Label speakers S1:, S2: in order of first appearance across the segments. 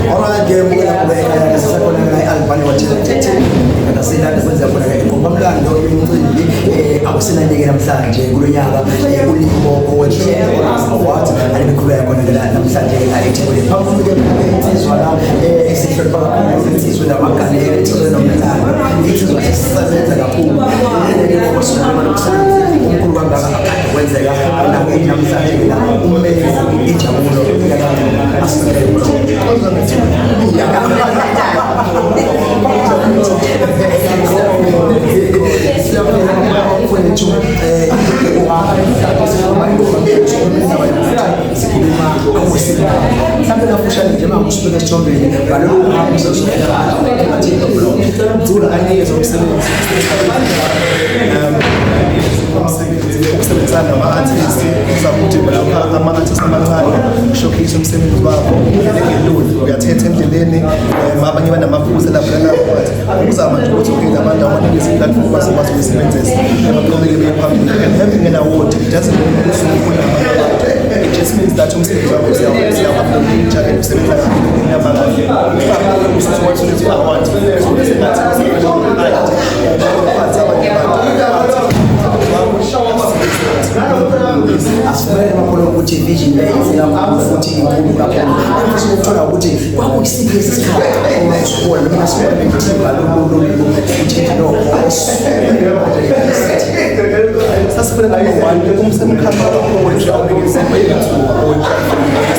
S1: Alright ke, mbukela kubeka sisakhona la e-Albany Hotel eThekwini, kwenza khona ke inqophamlando yomcimbi awusenanike namhlanje kulo nyaka, uLibo Poetry and Honors Awards alibiqhubeka khona ke la namhlanje la eThekwini. Phambi ke insizwa la esihlonipha kakhulu, insizwa namagalelo, insizwa nomlando, insizwa esisebenza kakhulu nomsebenzi omkhulu kangaka akade kwenzeka nakithi namhlanje la ummeli injabulo yakaNgcobo. Siyabonga mfowethu, sikhuluma akusina mhlawumbe kafushane nje uma usibeka esithombeni ngalolu hambo sezofika.
S2: Ngicela anikeze umsebenzi, umsebenzi ukusebenzisana nama-artist, uzama uku-develop-a ama-artist amancane, showcase umsebenzi wabo indlela engelula. Uyathetha endleleni, abanye banamaphuzu lapha, but ukuzama nje ukuthi okay, labantu abanikeze i-platform bazokwazi ukuyisebenzisa, baqhubeke beye phambili. And having an award, it doesn't mean ukuthi ukunamanye abantu, it just means that umsebenzi wakho siyawu-acknowledge and usebenza kahle, uhamba kahle. Usuthi wathole i-award, sengathi right, abanye abantu.
S1: Asivumele makholo ukuthi vision le inhle kakhulu futhi inkulu kakhulu. Engifisa ukuthola ukuthi kwakuyisiphi lesi sikhathi owasibona noma sibona ithimba lolu ukuthi lokho.
S2: Sasifuna number one umsemkhankhaso poetry awunikeze ithuba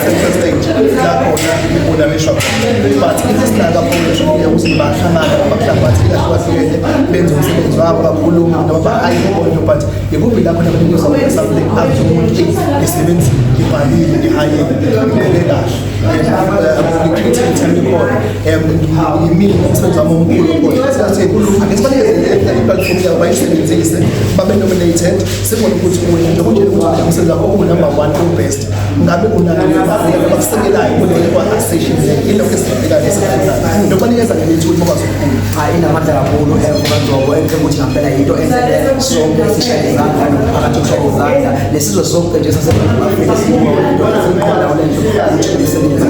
S2: center stage la khona ibonakishwa khona, but into esinaka poetry ukuthi bahlangana ngamahlabathi ahlukahlukene, benze umsebenzi wabo, bakhulume noma bahaye inkondlo, but ikuphi la khona banikeza khona something athi umuntu, "Eyi, ngisebenzile, ngibhalile, ngihayile, ngibheke kahle," i-creativity yami ikhona, yimina umsebenzi wami omkhulu khona. Siyathi ake sibanikeze i-platform yabo bayisebenzise, babe nominated, sibone ukuthi wena njengoba ukuthi umsebenzi wakho uwu-number one, u-best, ngabe unayo abakusekelayo kuleyo association leyo? Ilokho esibhekayo, esifunayo, nokubanikeza ngemithulo bakwazi ukukhula.
S1: Cha, inamandla kakhulu mkaNgcobo, enhle ukuthi ngampela yinto enhle. Sonke sishaye izandla nomphakathi ushaye izandla nesizwe sonke nje saseNingizimu Afrika sibonga lento, siyiqonda le nto ukuthi imisebenzi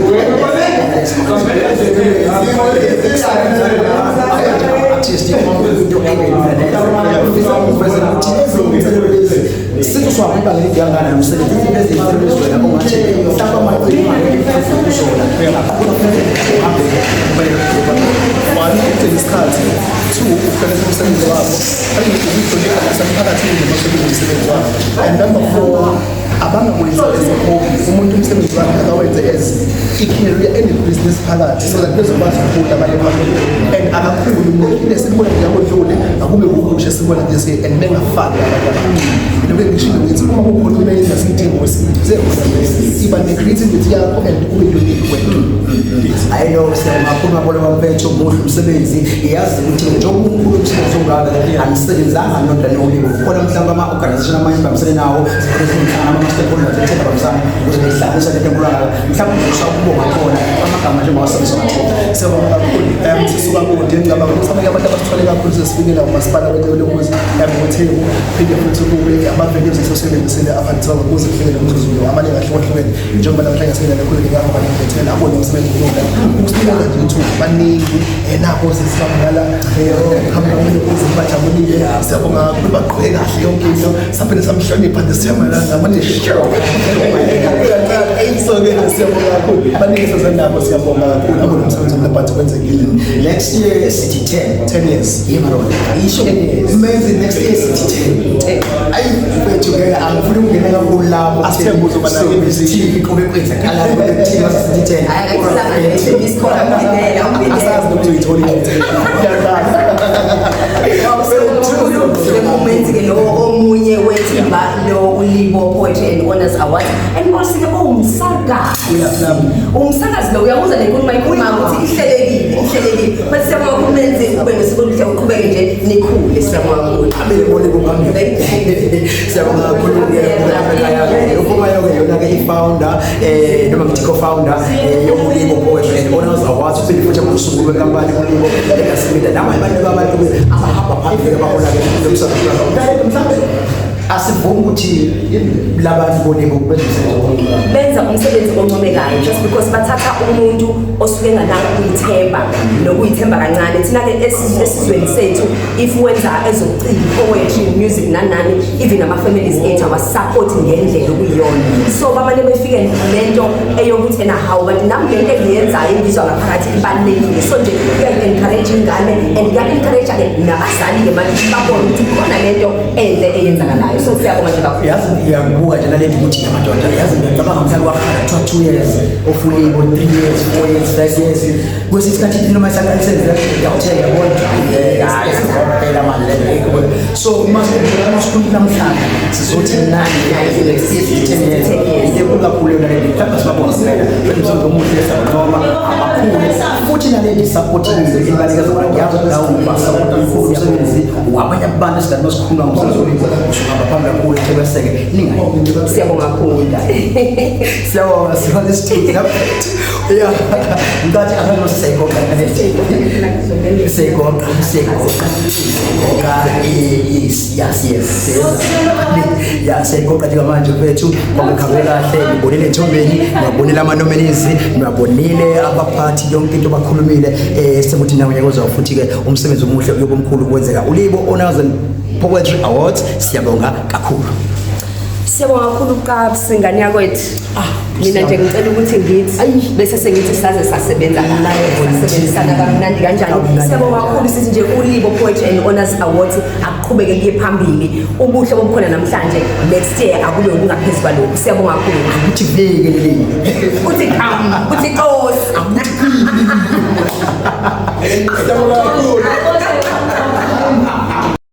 S1: artist into engelula leyo. Ngifisa ukuvezela ukuthi ezinye inselelo lezi sithi uswahamba ngelidi kangana nomsebenzi, izinto ezinselelo lezi wena ongathi mhlawumbe amaciko angeke kuzona kakhulu uhambe.
S2: One, ukugcina isikhathi. Two, ukuhlonipha umsebenzi wabo. Three, ukuhlonipha nasemphakathini noma sebenza umsebenzi wabo. And number four, abangakwenzi as a hobby. Umuntu umsebenzi wakhe akawenze as i-career ene-business phakathi so that bezokwazi ukukhula abanye phambili, and akakhulu umuntu into esibona njengodlule akube kukusha esibona this year, and bengafani abanye abantu. Into engishilo ngithi uma kukhona umenza isidingo sekhona iba ne-creativity yakho and ube unique wena.
S1: I know, siyabonga kakhulu mabolo bamfethu, muhle umsebenzi. Iyazi ukuthi njengoba umkhulu umsebenzi ongaka, anisebenzanga nodwa noLibo, khona mhlawumbe ama-organization amanye nibambisene nawo, zikhona ezinhlangano, ama-stakeholders ethe babambisana ukuze nihlanganise lento enkulu kangaka. Mhlawumbe uzosakubonga khona amagama njengoba wasebenzisa ngathola.
S2: Siyabonga kakhulu. Sisuka kude. Ngicabanga ukuthi abanye abantu abasithole kakhulu sesifikela umasipala weTheku, weTheku, phinde futhi kube ama-venues esosebenzisile up until kuze kufike lo mzuzu lo, amaningi ahlukahlukene, njengoba namhlanje singene khulu ngihamba ngibethela abone umsebenzi olula ukusinikeza nje ithuba. Baningi nabo sesibangala qhamuka ukuze bajabulile. Siyabonga kakhulu, bagqoke kahle yonke into, saphinde samhlonipha nesiyamala ngamane show. So-ke siyabonga kakhulu, baningi sezenabo. Siyabonga kakhulu, abone umsebenzi omhle, but kwenzekile.
S1: Next year sithi 10.
S2: 10 years.
S1: Yebo, isho.
S2: 10 years.
S1: Menzi, next year sithi 10. Ayi mfethu, ke angifuni ukungena kakhulu lapho.
S2: Asithembe uzoba nayo i-vision.
S1: Iqhube kwenzakala kule team sithi 10.
S2: Asazi noma uzoyithola i-invitation.
S3: Umenzi-ke lo omunye wethimba lo uLibo Poetry and Honors Awards, and also-ke owumsakazi, umsakazi lo uyawuza le nkulumo ayikhuluma ukuthi ihlelekile, ihlelekile. But siyabonga kakhulu Menzi, ube nosiko oluhle, uqhubeke nje nikhule. Siyabonga kakhulu.
S1: Abele bole phambili. Siyabonga kakhulu ke ekhaya-ke uPhumayo-ke yona-ke i-founder, noma ngithi co-founder yoMulibo Poetry and Honors Awards, uphinde futhi umsunguli wenkampani uLibo Legacy Media, nabanye abantu-ke abahamba phambili abahola-ke lo msakazo. Mhlawumbe Asivumi ukuthi labantu bolibo benza umsebenzi oncomekayo.
S3: Benza umsebenzi oncomekayo just because bathatha umuntu osuke enganako ukuyithemba nokuyithemba kancane. Thina-ke esizweni sethu, if wenza ezobuciko, poetry, music, nani nani, even ama-families ethu awasapoti ngendlela okuyiyona. So bamane befike nento eyokuthi ena, hawu, kanti nami lento engiyenzayo engizwa ngaphakathi ibalulekile. So nje kuyayi-encourage ingane and kuya-encourage-ke nabazali-ke manje ukuthi babone ukuthi khona lento enhle eyenzakalayo. So siyabonga nje kakhulu.
S1: Yazi, ngiyakubuka nje nalento ukuthi amadoda, yazi, ngiyacabanga mhlawumbe wakhala kuthiwa 2 years ofulibo, 3 years, 4 years, 5 years, kwesinye isikhathi noma isaqala isenze ngiyawuthenga, yabona, phela manje le nto. So masikhuluma namhlanje sizothi nani next 10 years, into enkulu kakhulu yona le nto. Mhlawumbe sibabonga phela umsebenzi omuhle, noma abakhulu futhi nalento isupporting ibanikeza ukuthi ngiyazi ukuthi nawe ubasapota mkhulu umsebenzi wabanye abantu. Esidala masikhuluma ngomsebenzi olibo, usuhamba phambili kakhulu, thebeseke ningayi.
S3: Siyabonga kakhulu.
S1: Siyabonga, sibona isithuthi lapho ya ngicathi akho siyayigoqa, siyayigoqa, siyayigoqa, siyayigoqa. Yes, ya, siyayigoqa njengamanje mfethu. Konke kuhambe kahle, ngibonile ethombeni, ngibonile ama-nominees, ngibonile abaphathi, yonke into bakhulumile. Sekuthi nawe nyaka ozayo futhi-ke umsebenzi omuhle uyobe omkhulu kwenzeka. Ulibo Honors and Poetry Awards, siyabonga kakhulu.
S3: Siyabonga kakhulu Kabs, ingane yakwethu. Mina nje ngicela ukuthi ngithi bese sengithi saze sasebenza kahle, sasebenzisana kamnandi kanjani.
S1: Kamnandi.
S3: Siyabonga kakhulu. Sithi nje Ulibo Poetry and Honors Awards akuqhubeke kuye phambili. Ubuhle obukhona namhlanje, next year akube okungaphezu kwalokhu. Siyabonga kakhulu.
S1: Ukuthi veke leli.
S3: Uthi qam, uthi qosi.
S2: Siyabonga kakhulu.